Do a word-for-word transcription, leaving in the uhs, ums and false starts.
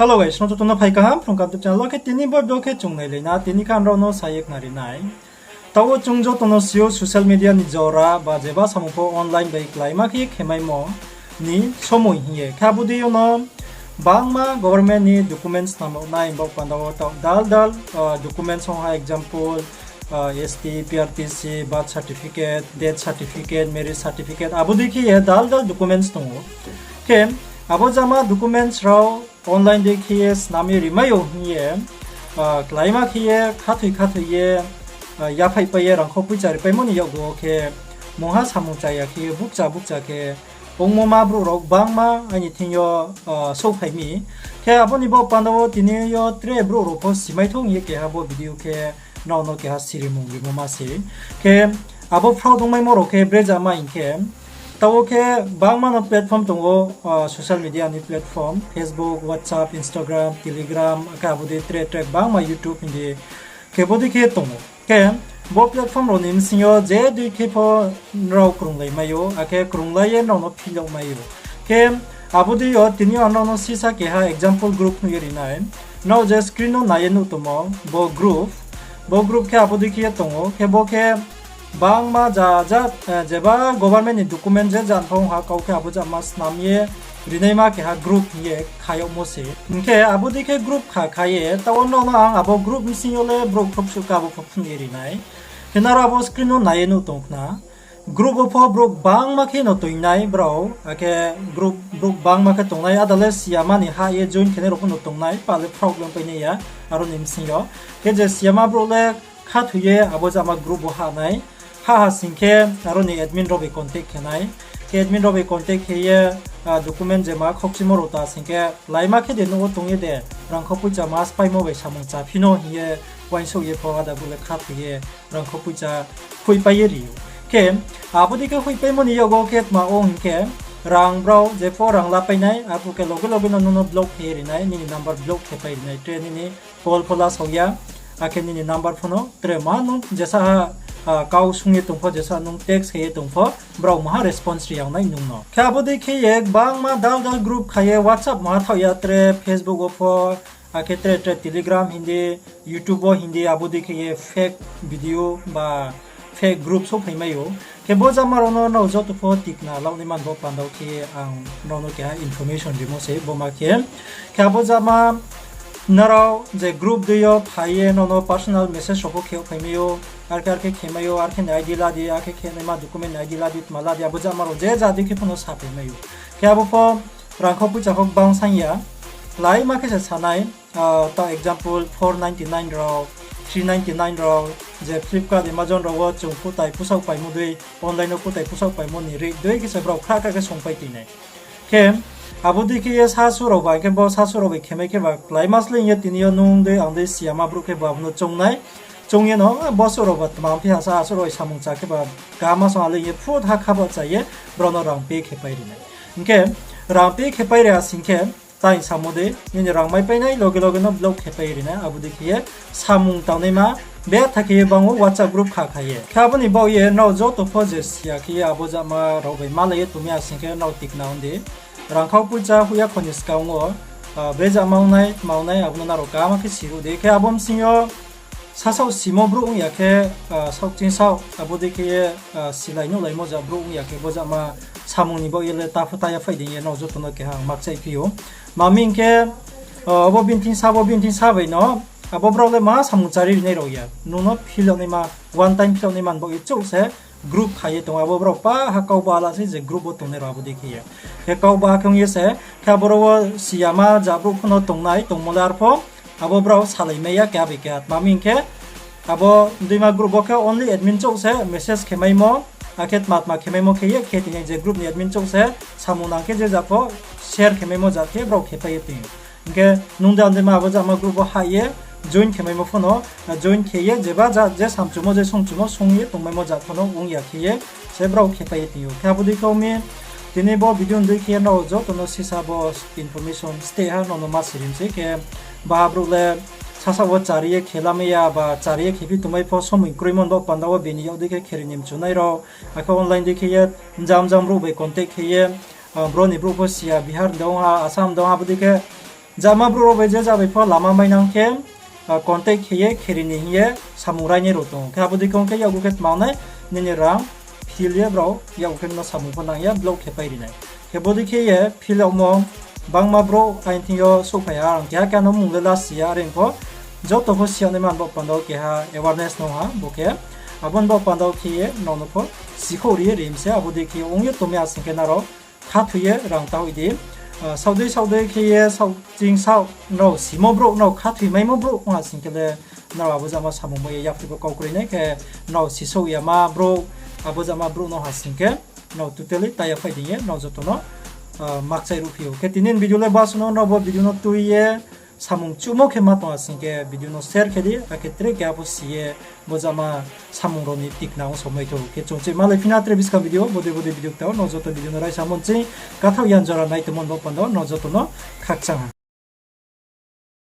Hello guys, nrao joto no phai kaham Phrung Kaham YouTube channel wo. Khe tini bo video khe chung nailai na, tini khe ang nrao no sa ye khnari nai. Taoh wo chung joto no si ou social media ni jora ba jeba samung pho online bai kláima khe khemaimo ni somoi hing ye. Khe abo dei yo no bangma government ni documents snam yag nai, bo panda wo taoh dal dal documents ong ha, example, ST, PRTC, birth certificate, death certificate, marriage certificate, abo dei khe ye dal dal documents tong ou. Khe abo jama documents rao online dei khe ye snam ye rimai ou hing ye kláima khe ye khathoi khathoi ye, yaphaihpai ye rangkho poicha ripaimo ni yakgu wo khe mungha samung chaya khe ye bukcha bukcha khe ongmo ma brouh rao bangma aini thing yo souhphai mi. Khe abo ni bo panda wo tini yo tre brouh rao pho simai thou hing ye keha bo video khe nrao no keha sirimung rimo ma se. Khe abo fraud ongmaimo rao khe brejama hing khe, taoh wo khe bangma no platform tong ou, social media ni platform, Facebook, WhatsApp, Instagram, Telegram, akhe abo dei tre tre bangma YouTube hing di, khe bo dei khe tong ou. Khe bo platform rao ni bsing yo je dei khe pho nrao krunglaimai ou, akhe krunglai ye nrao no phil yagmai ou. Khe abo dei yo tini yo ang nrao no sisa keha example group nuh ye ri nai. Nrao je screen no nai ye nuh tongmo, bo group, bo group khe abo dei khe ye tong ou. Khe bo khe bangma ja ja, jeba government ni document je ja pho ong ha, kau khe abo jama snam ye rinaima keha group hing ye kha yagmo se. Hing khe abo dei khe group kha kha ye, taoh wo nrao no ang abo group bsing yo le brouh khrouhsuh kabo pho phnuh ye ri nai. Khe nrao abo screen no nai ye nuh tong khna. Group wo pho brouh bangma khe no toing nai brao, akhe group brouh bangma khe tong nai, ada le siyama ni hah ye join khenai rao pho no tong nai, pa le fraud le pai nai ya, aro ni bsing yo. Khe je siyama brouh le khathoi ye abo jama group wo hah nai, hah ha sing khe aro ni admin rao bai contact khe nai. Khe admin rao bai contact khe ye, document je ma khaukchimo rao ta sing khe laima khe de nouh wo tong ye de, rangkho poicha ma spáimo bai samung chaphi no hing ye uaingsouh ye pho ada brouh le khathoi ye rangkho poicha hoihpai ye ri ou. Khe abo dei khe hoihpaimo ni yakgu wo khe tma ong hing khe, rang brao je pho rang lapai nai, arphuh khe loge loge no nung no block khe ye ri nai, nini number block khe pai ri nai, tre nini call pho lasao ya, akhe nini number pho no tre ma nung jesa ha, kau sung ye tong pho, jesa nung text khe ye tong pho, brao maha response ri yag nai nung no. Khe abo dei khe ye gbangma dal dal group kha ye WhatsApp maha thaoh ya, tre Facebook wo pho, akhe tre tre Telegram hing di, YouTube wo hing di, abo dei khe ye fake video ba fake group souhphai mai ou. Khe bo jama rao no nrao joto pho tikna laoh nai man bo panda wo khe ang nrao no keha information rimo se bo ma khe. Khe abo jama nrao je group dei yo phai ye nrao no personal message rao pho khe phai mai ou, arkhe arkhe khe mai ou, arkhe ni ID la di, akhe khe naima document ni ID la di, tma la di, abo jama rao je ja dei khe pho no saphai mai ou. Khe abo pho rangkho poicha pho gbang saing ya, laima khe se sa nai, ta example four ninety nine rao, three ninety nine rao, je Flipkart, Amazon rao wo chung kutai pusaoh paimo dei, online wo kutai pusaoh paimo ni rate dei khe se brao khra khra khe songpai toi nai. Khe abo dei khe ye sasu rao bai khe bo sasu rao bai khe mai khe ba kláima slái ye tini yo nung dei ang dei siyama brouh khe bo abo no choung nai. Choung ye no, bo suh rao ba tma phi ha sa, asuh rao bai samung cha khe ba kaham song alei ye phut ha kha ba cha ye brao no rang pay khe pai ri nai. Hing khe rang pay khe pai ri ha sing khe, tai samo dei, nini rang mai pai nai loge loge no block khe pai ri nai, abo dei khe ye samung tangnaima betha khe ye bang ou WhatsApp group kha kha ye. Khe abo ni baoh ye nrao joto pho je siya khe ye abo jama rao bai malai ye tongmi ha sing khe nrao tikna ong di. Rangkhau poicha hoih ya kho ni skang wo, bre jama ong nai, tma ong nai, abo no nrao kaham khe si ruh di. Khe abo bsing yo sasaoh simo brouh ong ya khe, saohkching saoh, abo dei khe ye, silai nuhlaimo ja brouh ong ya khe, bo jama samung ni baoh ye le ta pho ta ya phai dei ye nrao joto no keha ang makchaih phi ou. Tma hing khe, abo bini thing sa, abo bini thing sa bai no, abo brao le ma samung chari rinai rao ya. Nung no phil yag naima, one time phil yag naima ni baoh ye chouh se group kha ye tong ou. Abo brao pa ha kau ba la se je group wo tongnai rao abo dei khe ye. Khe kau ba khe ong ye se, khe abo rao wo siyama ja brouh pho no tongnai, tongmo le arpho, abo brao salai mai ya keha bai keha. Tma hing khe, abo deima group wo khe only admin chouh se message khe maimo, akhe tma tma khe maimo khe ye khe tini je group ni admin chouh se samung nang khe je ja pho share khe maimo ja khe brao khe pai ye tong ou. Hing khe nung de ang deima abo jama group wo hah ye join khe maimo pho no, join khe ye jeba ja je samchumo je songchumo song ye tongmaimo ja pho no ong ya khe ye se brao khe pai ye tong ou. Khe abo dei khe ong mi, tini bo video ni dei khe nrao joto no sisa bo information steh ha nrao no ma sirim se khe, baha brouh le sasaoh wo chari ye khe lamai ya ba chari ye khe phi tongmai pho somoi kroimo ni baoh panda wo bini yak dei khe kheri ni mchunai rao, akhe online dei khe ye mjang mjang brouh bai contact khe ye, bro ni brouh pho siya Bihar ni de ong ha, Assam de ong ha, abo dei khe Jama brouh rao bai je ja bai pho lama mainang khe, contact khe ye kheri ni hing ye samung rainai rao tong ou. Khe abo dei khe ong khe yakgu khe tma nai, nini rang phil ye brao yakgu khe no samung pho nang ya block khe pai ri nai. Khe bo dei khe ye phil yagmo bangma brouh aini thing yo souhphai ha, ang keha keha no mung le la si ya, are pho joto pho si yag nai man bo panda wo keha awareness no ha bo khe. Abo ni bo panda wo khe ye nrao no pho sikhouh ri ye ri mi se, abo dei khe ong ye tongmai ha sing khe nrao khathoi ye rang ta hoih di. Saoh dei saoh dei khe ye saoh ching saoh nrao simo brouh, nrao khathoi maimo brouh ong ha sing khe le nrao abo jama samung bai ye yapri pho kau kroi nai khe nrao sisouh yama brouh, abo jama brouh no ha sing khe nrao totally ta ya phai di ye nrao joto no makchai ruhphi ou. Khe tini ni video le basuh no, nrao bo video no tui ye samung chuhmo khe ma tong ha sing khe video no share khe di, akhe tre keha pho si ye bo jama samung rao ni tikna ong somai thou. Khe chung chih malai phi na tre buskang video, bodei bodei video kta wo nrao joto video no raisa mo nching kathaoh yan jora nai tongmo ni bo panda wo nrao joto no khakchang ha.